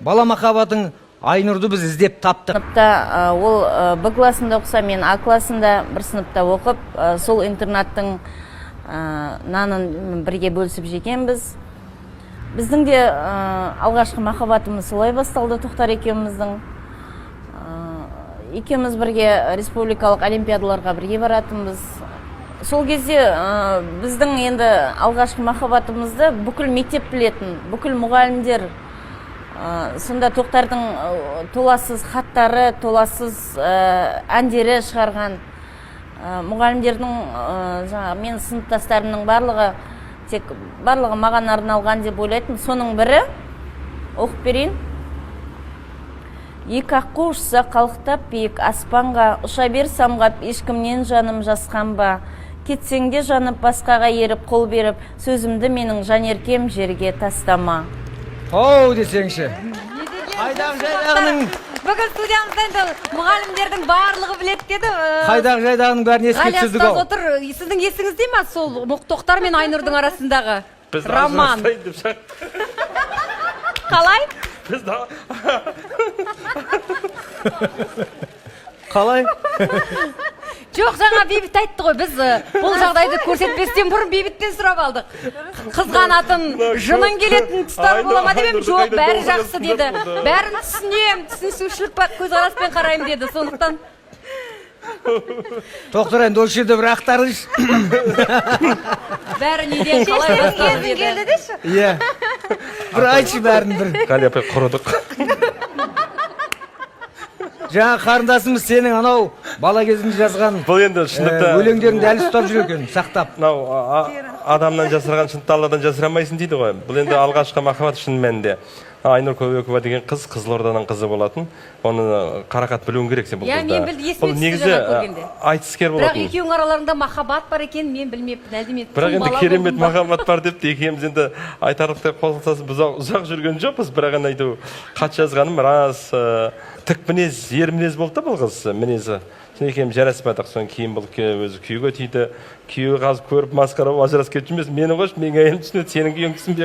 Бала махаббатың Айнұрды біз іздеп таптық. Сыныпта ол Б классында оқыса, мен А классында бір сыныпта оқып, сол интернаттың нанын бірге бөлісіп жегенбіз. Біздің де алғашқы махаббатымыз солай басталды Тоқтар екеуміздің. Екеуміз бірге республикалық олимпиадаларға бірге баратынбыз. Сол кезде біздің енді алғашқы махаббатымызды бүкіл мектеп білетін, бүкіл мұғалімдер. Сонда Тоқтардың толассыз хаттары, толассыз әндері шығарған. Мұғалімдердің, жаңағы мен сыныптастарымның барлығы тек барлығы маған арналған деп ойлайтын. Соның бірі, оқып берейін: «Екі аққу ұшса қалықтап биік аспанға, ұша бер самғап, ешкімнен жаным жасқанба. Кетсең де жанып басқаға еріп, қол беріп, сөзімді менің, жанеркем, жерге тастама». Оу десеңші, қайдағы жайдағының Бүгін студиямызда енді мұғалімдердің барлығы біледі деді. Қайдағы жайдағының бәрін еске Ғалия түсірдік ұстаз ау. отыр. Сіздің есіңізде ма сол Тоқтар мен Айнұрдың арасындағы Біз роман? Ажырасайын деп Қалай? Біз Қалай? Жоқ, жаңа Бейбіт айтты ғой. Біз бұл жағдайды көрсетпестен бұрын Бейбіттен сұрап алдық. Қызғанатын, жының келетін тұстар бола ма деп едім, жоқ, бәрі жақсы деді, бәрін түсінемін, түсінушілік көзқараспен қараймын деді. Сондықтан Тоқтар, енді осы жерде бір ақтарылшы. Бәрі неден, қалай басталды деді. Келді деші. Иә, бір айтшы бәрін бір. Ғали апай, құрыдық. Жаңа қарындасымыз сенің анау бала кезіңде жазған Бұл енді шындықта өлеңдеріңді әлі ұстап жүр екен, сақтап. Мынау адамнан жасырған шындықты Алладан жасыра алмайсың дейді ғой. Бұл енді алғашқы махаббат. Шын мәнінде Айнұр Көбекова деген қыз Қызылорданың қызы болатын. Оны, Қарақат, білуің керек сен бұл Иә, қызды. мен білді, есіме Бұл түсті негізі жаңа көргенде. айтыскер Бірақ болатын. екеуінің араларында махаббат бар екенін мен білмеппін, әлде мен Бірақ тым енді бала керемет болдым ба? махаббат бар депті. Екеуміз енді айтарлықтай қосылсасын, біз ұзақ жүрген жоқпыз, бірақ енді әйтеуір хат жазғаным рас. Тік мінез, ер мінез болды да бұл қыз мінезі. Сосын екеуміз жараспадық. Содан кейін бұл өзі күйеуге тиді. Күйеуі қазір көріп, масқара болып, ажырасып кетіп жүрмесін. Мені қойшы, менің әйелім түсінеді, сенің күйеуің түсінбей.